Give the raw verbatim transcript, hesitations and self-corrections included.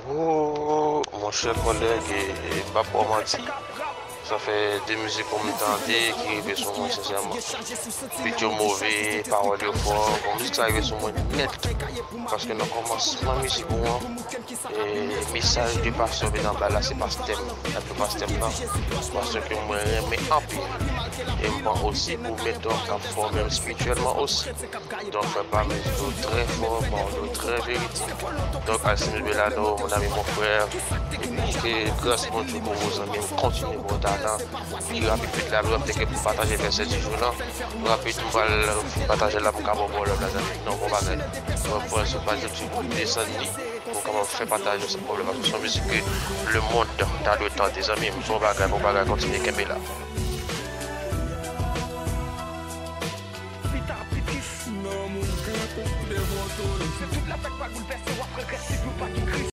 Oh, monchè kòlèg, e, e, m p ap ba w manti. Sa fè de mizik pou m tande ki rive sou mwen, sensèman. Bit yo move, pawòl yo fò. Bon, mizik sa rive sou mwen nèt. Paske nan kòmansman mizik ou an, e, mesaj de pastè ki nan bal la, se pastè m. Apre pastè m nan. Paske mwen renmen anpil. E m pran osi pou mentò k ap fòme m espirityèlman osi. Donk, frè pa m, yo trè fò, bon, yo trè veridik. Donk, Alcimus Belano, mon ami, mon frère, ke gras Bondye pou ou, zanmi m, kontinye ba w talan. Pi rapid, pi rapid, w ap teke pou pataje vèsè di jou lan. Rapid, m pral pataje la, m ka ba w love la, zanmi. Non, bon bagay. Mwen pran sou paj YouTube, m desann li, pou w kapab fè pataje san pwoblèm, paske se yon mizik ke le monde ta dwe tande, zanmi m. Bon bagay, bon bagay, kontinye kenbe la. Pita pitis. Non, moun kanpe pou devan tòl. Se tout la fèt pa boulvèse w.